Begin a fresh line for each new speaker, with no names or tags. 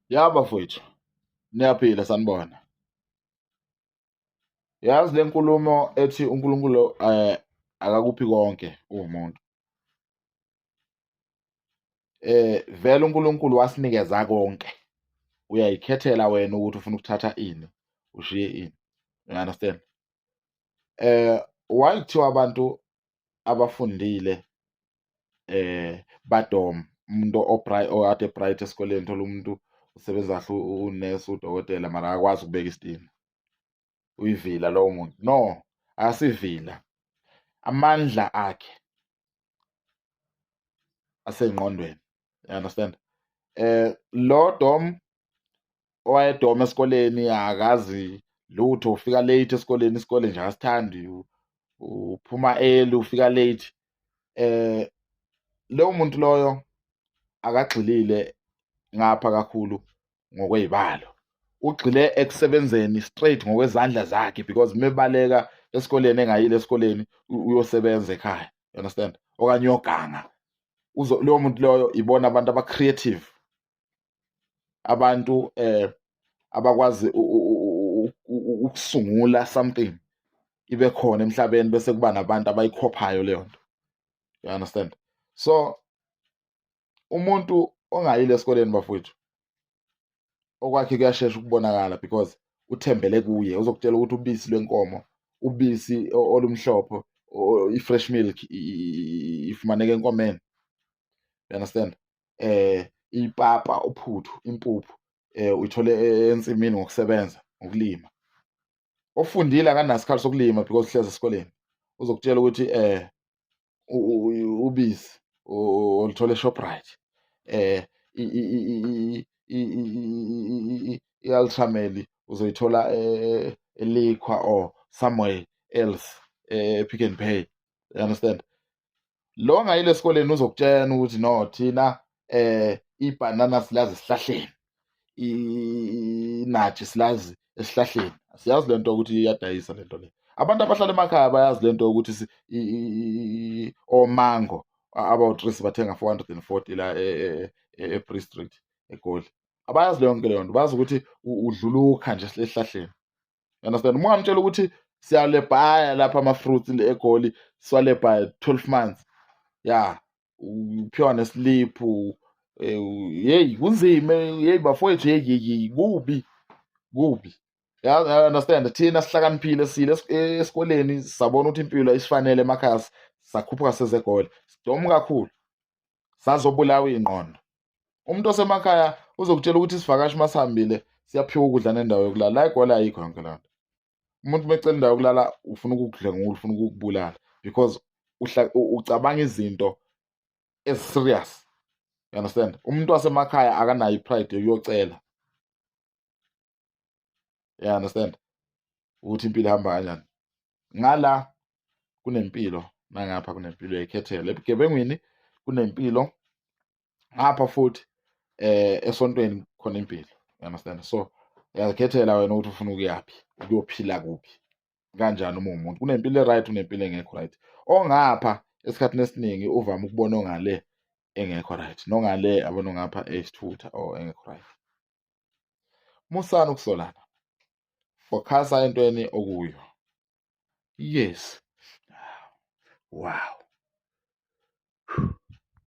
Ya bafowethu, niyaphila sanibona. Yazi le nkulumo ethi uNkulunkulu akakuphi konke uwumuntu. Vele uNkulunkulu wasinikeza konke. Uyayikhethela wena ukuthi ufuna ukuthatha ini, ushiye ini. You understand? Why kuthiwa abantu abafundile badom umuntu obright okade bright esikoleni, thola umuntu usebenza kahle, unesi, udokotela, mara akakwazi ukubeka isitina, uyivila lowo muntu. No, akasivila, amandla akhe asengqondweni, you understand? Lo dom owayedoma esikoleni akazi lutho, ufika late esikoleni, isikole nje akasithandi, uphuma early, ufika late. Lowo muntu loyo akagxilile ngapha kakhulu ngokwezibalo, ugxile ekusebenzeni straight ngokwezandla zakhe, because mebaleka esikoleni engayile esikoleni uyosebenza ekhaya, you understand? Okanye uyoganga. Lowo muntu loyo ibona abantu aba creative, abantu abakwazi ukusungula something ibe khona emhlabeni, bese kuba nabantu abayikhophayo leyo nto, you understand? So umuntu ongayile esikoleni bafowethu, okwakhe kuyashesha ukubonakala because uthembele kuye. Uzokutshela ukuthi ubisi lwenkomo, ubisi olumhlophe, i-fresh milk ifumaneka enkomeni, you understand? Ipapa, uphuthu, impuphu uyithole ensimini ngokusebenza, ngokulima. Ofundile akanasikhathi sokulima because uhlezi esikoleni. Uzokutshela ukuthi ubisi oluthola eShoprite, i-Ultramel uzoyithola eLiquor or somewhere else, Pick n Pay, you understand? Lo ongayile esikoleni uzokutshela ukuthi no, thina ibhanana silazi esihlahleni, inaji silazi esihlahleni, siyazi lento ukuthi iyadayisa lento le. Abantu abahlala emakhaya bayazi lento ukuthi omango abawu-3 sibathenga 440 la e-Bree Street eGoli. Abayazi yonke leyo nto, bazi ukuthi udlula ukha nje esihlahleni, you understand? Uma ungamtshela ukuthi siyalebhaya lapha ama-fruits eGoli, siwalebhaya 12 months, ya uphiwa nesliphu. Hey, kunzima, hey bafowethu, hey hey hey, kubi kubi, ya understand? Thina sihlakaniphile, sile esikoleni, sabona ukuthi impilo isifanele emakhaya, sakhuphuka sezegoli, sidomu kakhulu, sazobulawa ingqondo. Umuntu osemakhaya uzokutshela ukuthi isivakashi masihambile siyaphiwa ukudla nendawo yokulala. La eGoli ayikho yonke leyo nto. Umuntu mecela indawo yokulala ufuna ukukudlengula, ufuna ukukubulala, because ucabanga izinto ezi-serious, you understand? Umuntu wasemakhaya akanayo i-pride yokuyocela, you understand, ukuthi impilo ihamba kanjani. Ngala kunempilo, nangapha kunempilo, uyayikhethela. Ebugebengwini kunempilo, ngapha futhi esontweni khona impilo, you understand? So uyazikhethela wena ukuthi ufuna ukuyaphi, ukuyophila kuphi, kanjani. Uma umuntu kunempilo e-right, unempilo engekho right. Ongapha esikhathini esiningi uvame ukubona ongale engekho right, nongale abona ongapha eyisithutha or engekho right. Musani ukusolana, focusa entweni okuyo. Yes, wow.